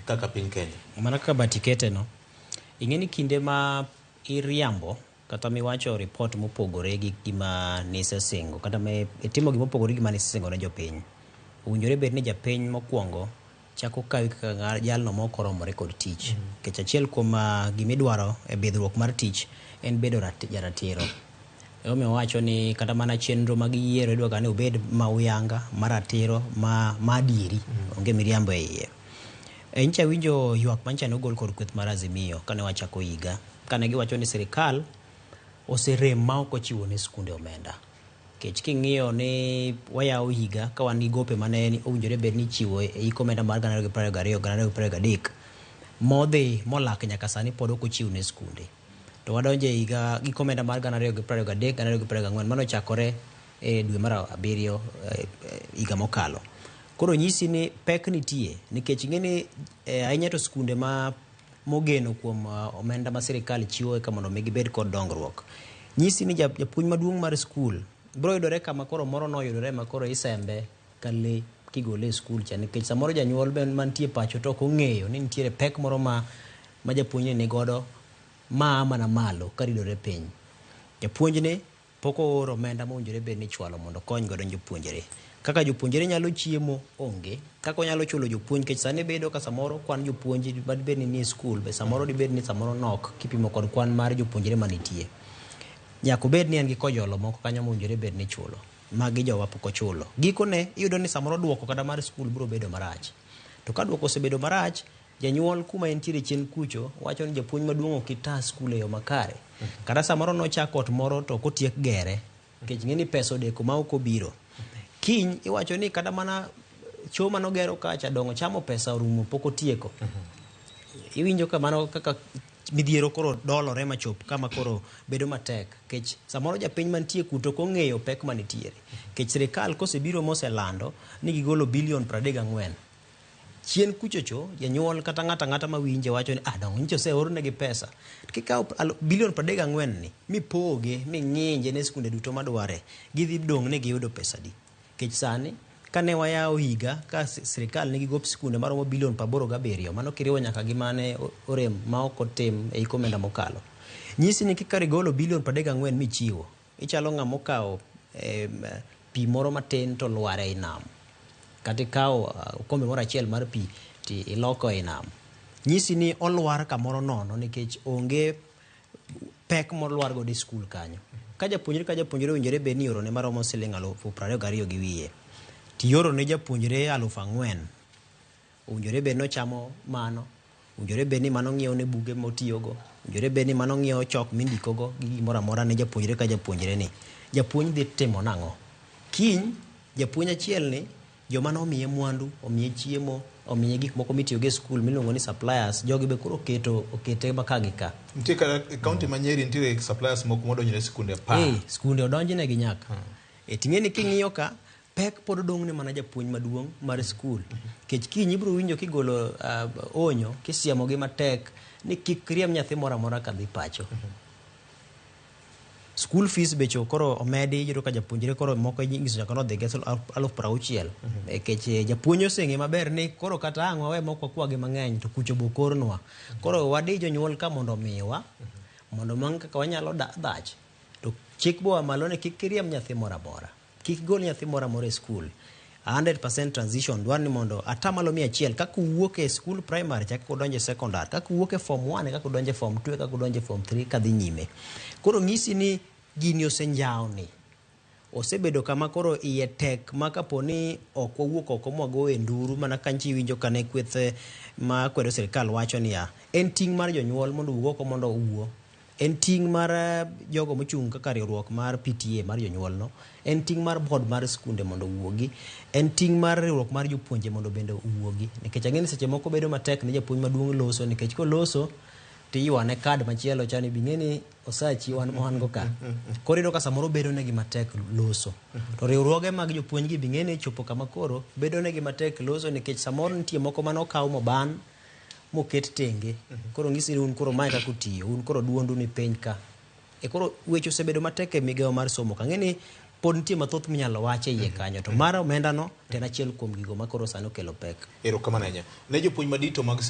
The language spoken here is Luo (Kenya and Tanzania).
kaka piny Kenya. Mana kaka batikete no, ing'e ni kinde ma iriambo kata miwacho ripot mopogore gi gima nisesingo kata ma itimo gima opogore gi gima nisesingo ne jopiny, owinjore bed ni japiny mokwongo chako kawi kaka jalno ma ok oromore kod tich. Nikech achiel kuom gima idwaro e bidhruok mar tich en bedo jaratiro. Emomiyo wawacho ni kata mana chenro mag yiero idwa ga ni obed ma uyanga, ma ratiro, ma adieri, onge miriambo e iye. Nyicha awinjo ywak manyicha nogol kod kweth mar Azimio kane wachako higa, kane giwacho ni sirikal oserem ma ok ochiwo ne skunde omenda. Nikech king'iyo ni wayawo higa ka wan gi gope mane owinjore bed ni ichiwo e hik omenda mar 2022 2023 modhi molak nyaka sani pod ok ochiw ne skunde. To wadonjo e higa giko omenda mar 2023 2024 mane ochakore e dwe mar abiriyo higa mokalo. Koro nyisi ni pek nitie nikech ing'e ni ahinya to skunde ma mogeno kuom omenda ma sirikal chiwo eka mondo mi gibed kod dongruok. Nyisi ni japuonj maduong' mar skul biro yudore kama koro moro noyudore ma koro isembe ka lee kigole e skul cha nikech samoro janyuol be mantie pacho to ok ong'eyo ni nitiere pek moro ma japuonjni nigodo ma a mana malo karidore piny. Japuonjni pok ooro omenda mowinjore bed ni ichwalo mondo okony godo jopuonjre. Kaka jopuonjre nyalo chiemo onge, kaka onyalo chulo jopuonj nikech sani bedo ka samoro kwan jopuonj madibed ni nie skul be samoro dibed ni samoro nok kipimo kod kwan mar jopuonjre manitie. Nyaka obed ni en gi kojolo moko kanyo mowinjore bed ni ichulo. Magi jowa pok ochulo. Gikone iyudo ni samoro duoko kata mar skul biro bedo marach. To ka duoko osebedo marach, janyuol kuma entiere chien kucho wacho ni japuonj maduong' ok ita skul e yo makare. Kata samoro nochako ot moro to ok otiek gere nikech ing'e ni pesa odeko ma ok obiro. Kiny iwacho ni kata mana choo manogero kacha dong' ochamo pesa orumo pok otieko. Iwinjo ka mano kaka midhiero koro dolore machop kama koro bedo matek nikech samoro japiny mantie kuto ok ong'eyo pek manitiere. Nikech sirikal kosebiro moselando ni gigolo bilion 34 chien kuchocho janyuol kata ng'ato ang'ata mawinje wacho ni ah dong' nyicha oseornegi pesa. Kikawo bilion 34 ni mipoge ming'inje ne skunde duto madware gidhi dong' ni giyudo pesa adi. Nikech sani kane wayawo higa ka sirikal nigi gop skunde maromo bilion 87 mano kiriwo nyaka gi mane orem ma ok otim e hik omenda mokalo. Nyisi ni kikar igolo bilion 34 michiwo ichalo ng'ama okawo pi moro matin to lwar ei nam. Kata ikawo okombe moro achiel mar pi to iloko ei nam. Nyisi ni olwar kamoro nono nikech onge pek molwar godo e skul kanyo. Ka japuonjre ka japuonjre owinjore bed ni iorone maromo siling 22,000 gi wiye, to ioro ne japuonjre 4,000, owinjore bed ni ochamo mano, owinjore bed ni mano ng'iewo ne buge motiyogo, owinjore bed ni mano ng'iewo chok mindikogo gi gimoro amora ne japuonjre ka japuonjre ni. Japuonj dhi timo nang'o? Kiny japuonj achiel ni joma nomiye mwandu, omiye chiemo, omiye gik moko mitiyogo e skul miluongo ni suppliers, jogi be koro oketo okete ka gi ka. Nitie kata e kaunti ma Nyeri nitiere suppliers moko modonjo ne skunde 10. Skunde odonjne gi nyaka. Ting'e ni king'iyo ka pek pod odong' ne mana japuonj maduong' mar skul. Nikech kiny ibiro winjo kigolo onyo kisiemogi matek ni kik riemb nyathi moro amora kadhi pacho. School fees becho koro omedi iyudo ka japuonjre koro moko inyiso nyaka nodhi gi 60,000. Nikech japuonj oseng'e maber ni koro kata ang' wawe mok wakwagi mang'eny to kucho bo kornwa. Koro wadi jonyuol ka mondo omiwa mondo nwang' kaka wanyalo dhach. To chik boa malo ni kik iriemb nyathi moro amora. Kik gol nyathi moro amora e skul. 100% transition dwaro ni mondo atamalo 100 kaka uwuok e skul primary chak udonjo e secondary, kaka uwuok e form 1 kaka udonjo e form 2 kaka udonjo e form 3 kadhi nyime. Koro nyisi ni gini osenjawni. Osebedo kama koro iye tek ma kapo ni ok wawuok oko mwagoye nduru mana ka nchi iwinjo kane kweth ma kwedo sirikal wacho niya en ting' mar jonyuol mondo owuog oko mondo owuo. En ting' mar jogo mochung' kaka riwruok mar PTA mar jonyuol no, en ting' mar board mar skunde mondo owuogi, en ting' mar riwruok mar jopuonje mondo bende owuogi. Nikech ang'e ni seche moko bedo matek ne japuonj maduong' loso nikech koloso to iywane kad machielo cha ni bing'e ni osachi wan wan go ka. Koro iyudo ka samoro bedo negi matek loso. To riwruoge mag jopuonj gi bing'e ni chopo kama koro bedo negi matek loso nikech samoro nitie moko mane okaw moban moket tenge. Koro ng'isi ni un koro mae kaka utiyo, un koro duondu ni piny ka. E koro weche osebedo matek e migawo mar somo ka. Ang'e ni pod nitie mathoth minyalo wach e iye kanyo to mar omenda no to en achiel kuom gigo ma koro sani okelo pek. Erokamano ahinya. Ne jopuonj madito mag